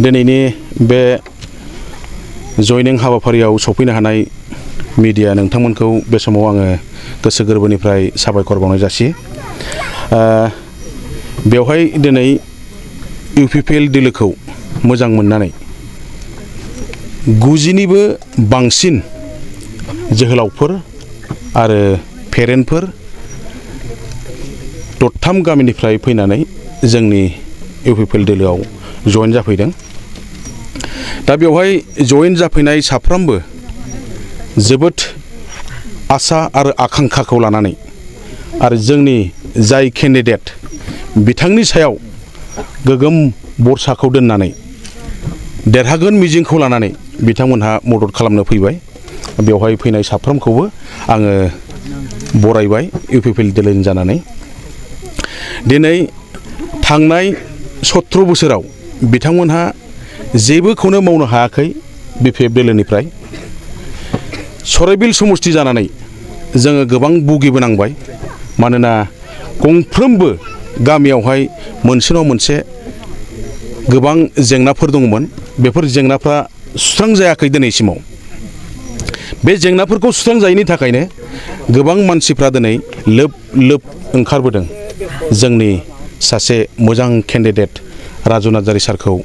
दिनैनि बे जयनिं हाबाफारियाव सफैनो हानाय मीडिया नोंथांमोनखौ बे समाव आङो गोसो गोरबोनिफ्राय साबायखर बावनाय जासियो। बेवहाय दिनै इउपिपिएल दोलोखौ मोजां मोननानै 90निबो बांसिन जोहोलावफोर आरो पेरेन्टफोर दरथाम गामिनिफ्राय फैनानै जोंनि इउपिपिएल दोलोआव जयेन जाफैदों। दा बेवहाय जयेन जाफैनाय साफ्रोमबो जोबोद आसा आरो आकांक्षाखौ लानानै आरो जोंनि जाय केन्डिडेट बिथांनि सायाव गोगोम बरसाखौ दोननानै देरहागोन मिजिंखौ लानानै बिथांमोनहा मदद खालामनो फैबाय। बेवहाय फैनाय साफ्रोमखौबो आङो बरायबाय इउपिपिएल दोलोनि जानानै। दिनै थांनाय 17 बोसोराव बिथांमोनहा जेबोखौनो मावनो हायाखै बिपिएफ दोलोनिफ्राय। सराइबिल समष्टि जानानै जोङो गोबां भुगिबोनांबाय। मानोना गंफ्रोमबो गामियावहाय मोनसे नङा मोनसे गोबां जेंनाफोर दंमोन। बेफोर जेंनाफ्रा सुस्रांजायाखै दिनैसिमाव। बे जेंनाफोरखौ सुस्रांजायैनि थाखायनो गोबां मानसिफ्रा दिनै लोब लोब ओंखारबोदों जोंनि सासे मोजां केन्डिडेट राजु नार्जारी सारखौ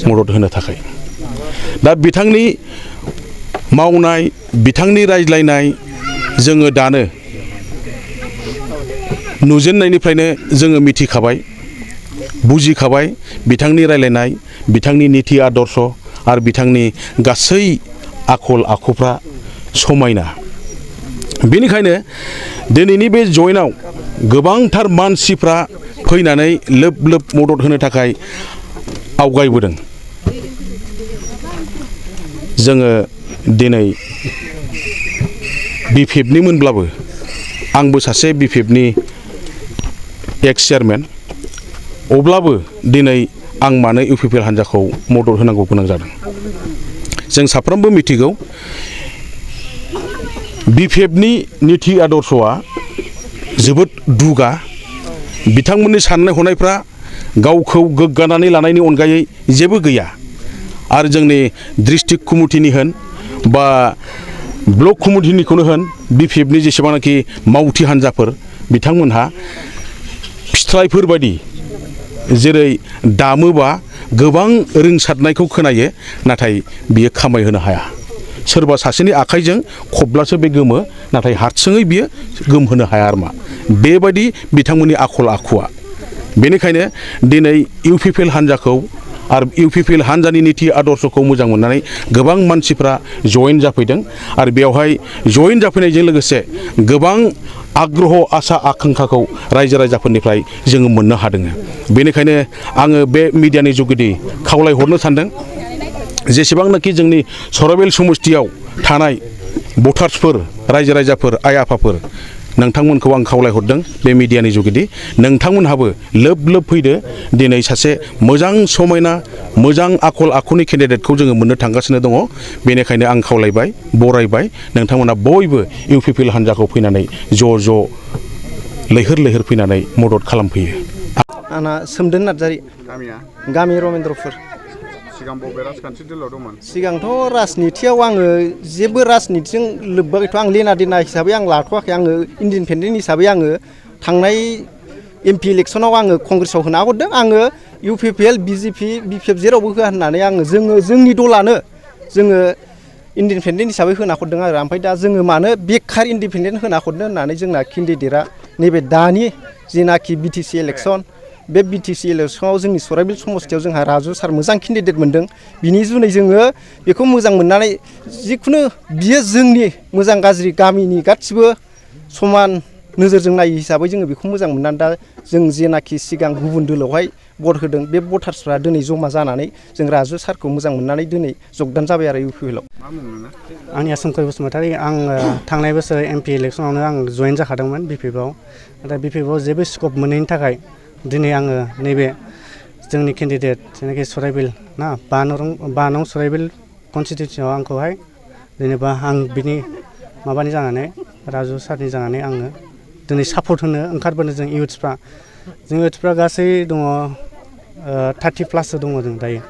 मदद होनो थाखाय। दा बिथांनि मावनाय बिथांनि रायज्लायनाय जोङो दानो नुजेननायनिफ्रायनो जोङो मिथिखाबाय बुजिखाबाय बिथांनि रायज्लायनाय बिथांनि नीति आदर्श आरो बिथांनि गासै आखल आखुफ्रा समायना। बेनिखायनो दिनैनि बे जयेनाव गोबांथार मानसिफ्रा फैनानै लोब लोब मदद होनो थाखाय आवगायबोदों। जोङो दिनै बिपिएफनि मोनब्लाबो आंबो सासे बिपिएफनि एक्स चेयारमेन, अब्लाबो दिनै आं मानो इउपिपिएल हान्जाखौ मदद होनांगौ गोनां जादों। जों साफ्रोमबो मिथिगौ बिपिएफनि नीति आदर्शआ जोबोद दुगा। बिथांमोननि साननाय हनायफ्रा गावखौ गोग्गानानै लानायनि अनगायै जेबो गैया। आरो जोंनि डिस्ट्रिक्ट कमिटिनि होन बा ब्लक कमिटिनिखौनो होन बिपिएफनि जेसेबांनाखि मावथि हान्जाफोर बिथांमोनहा फिथ्रायफोर बायदि जेरै दामोबा गोबां रिंसारनायखौ खोनायो, नाथाय बियो खामायहोनो हाया। सोरबा सासेनि आखाइजों खबब्लासो बे गोमो, नाथाय हारसिङै बियो गोमहोनो हाया आरमा। बेबायदि बिथांमोननि आखल आखुआ। बेनिखायनो दिनै इउपिपिएल हान्जाखौ आरो इउपिपिएल हान्जानि नीति आदर्शखौ मोजां मोननानै गोबां मानसिफ्रा जयेन जाफैदों। आरो बेवहाय जयेन जाफैनायजों लोगोसे गोबां आग्रह आसा आकांक्षाखौ रायजो राजाफोरनिफ्राय जोङो मोननो हादों। बेनिखायनो आङो बे मिडियानि जुगेदि खावलायहरनो सानदों जेसेबांनाखि जोंनि सराइबिल समष्टियाव थानाय भटार्सफोर रायजो राजाफोर आइ आफाफोर नोंथांमोनखौ आं खावलायहरदों बे मिडियानि जुगेदि नोंथांमोनहाबो लोब लोब फैदो। दिनै सासे मोजां समायना मोजां आखल आखुनि केन्डिडेटखौ जोङो मोननो थांगासिनो दङ। बेनिखायनो आं खावलायबाय बरायबाय नोंथांमोना बयबो इउपिपिएल हान्जाखौ फैनानै ज' ज' लैहोर लैहोर फैनानै मदद खालामफैयो। आंना सोमदोन नार्जारी, गामि रमेन्द्रपुर। सिगां बबे राजखान्थि दोलोआव दंमोन? सिगांथ' राजनितियाव आङो जेबो राजनितिजों लोब्बा गैथ'आ। आं लेना देना हिसाबै आं लाथ'वाखै। आङो इन्डिपेन्डेन्ट हिसाबै आङो थांनाय एमपि इलेक्सनाव आङो कंग्रेसआव होना हरदों। आङो इउपिपिएल बिजेपि बिपिएफ जेरावबो होआ होननानै आङो जोंनि दलानो जोङो इन्डिपेन्डेन्ट हिसाबै होना हरदों आरो। ओमफ्राय दा जोङो मानो बेकार इन्डिपेन्डेन्ट होना हरदों होननानै जोंना केन्डिडेटआ नैबे दानि जिनाखि बिटिसि इलेक्सन, बे बिटिसि इलेक्सनाव जोंनि सराइबिल समष्टियाव जोंहा राजु सार मोजां केन्डिडेट मोनदों। बिनि जुनै जोङो बेखौ मोजां मोननानै जिखुनु बियो जोंनि मोजां गाज्रि गामिनि गासिबो समान नोजोरजों नायो हिसाबै जोङो बेखौ मोजां मोननानै दा जों जेनाखि सिगां गुबुन दोलोआवहाय भट होदों बे भटार्सफ्रा दिनै जमा जानानै जों राजु सारखौ मोजां मोननानै दिनै जगदान जाबाय आरो इउपिपिएलआव। आंनिया सोमखोर बसुमतारी। आं थांनाय बोसोर एमपि इलेक्सनावनो आं जयेन जाखादोंमोन बिपिएफआव। दा बिपिएफआव जेबो स्कप मोनैनि थाखाय दिनै आङो नैबे जोंनि केन्डिडेट जेनाखि सराइबिल ना 5 नं सराइबिल कनस्टिटिउन्सियाव आंखौहाय जेनेबा आं बिनि माबानि जानानै राजु सारनि जानानै आङो दिनै सापर्ट होनो ओंखारबोनो जों इउथ्सफ्रा गासै दङ 30+ दङ जों दायो।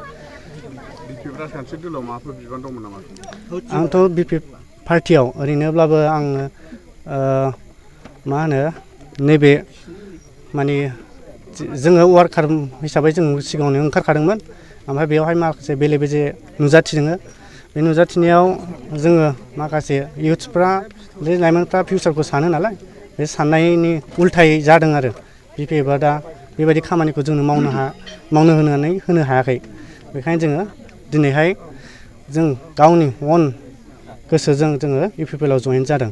बिपि राजखान्थि दलाव माबाफोर बिबान दंमोन नामा? आंथ' बिपि पार्टियाव ओरैनोब्लाबो आं मा होनो नैबे माने जोङो वार्कार हिसाबै जों सिगाङावनो ओंखारखादोंमोन। ओमफ्राय बेवहाय माखासे बेले बेजे नुजाथिदोङो। बे नुजाथिनायाव जोङो माखासे इयुथ्सफ्रा बे लाइमोनफ्रा फिउचारखौ सानो नालाय बे साननायनि उल्थायै जादों आरो बिपिएफआ दा बेबायदि खामानिखौ जोंनो मावनो होनो हायाखै। बेखायनो जोङो दिनैहाय जों गावनि अन गोसोजों जोङो इउपिपिएलआव जइन जादों।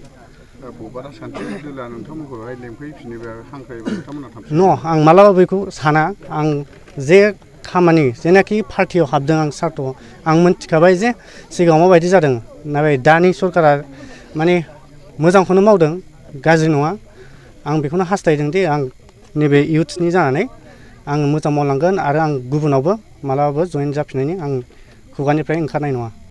बबेबा राजखान्थि दोला नोंथांमोनखौहाय लेंफैफिनोबा हांख्रायोबा नोंथांमोना थांफिनो? न' आं मालाबा बेखौ साना। आं जे खामानि जेनाखि पार्टियाव हाबदों आं सार्टआव आं मोनथिखाबाय जे सिगाङाव माबायदि जादों। नाथाय दानि सरकारा माने मोजांखौनो मावदों, गाज्रि नङा। आं बेखौनो हास्थायदों दि आं नैबे इयुथ्सनि जानानै आं मोजां मावलांगोन आरो आं गुबुनावबो मालाबाबो जइन जाफिननायनि आं खुगानिफ्राय ओंखारनाय नङा।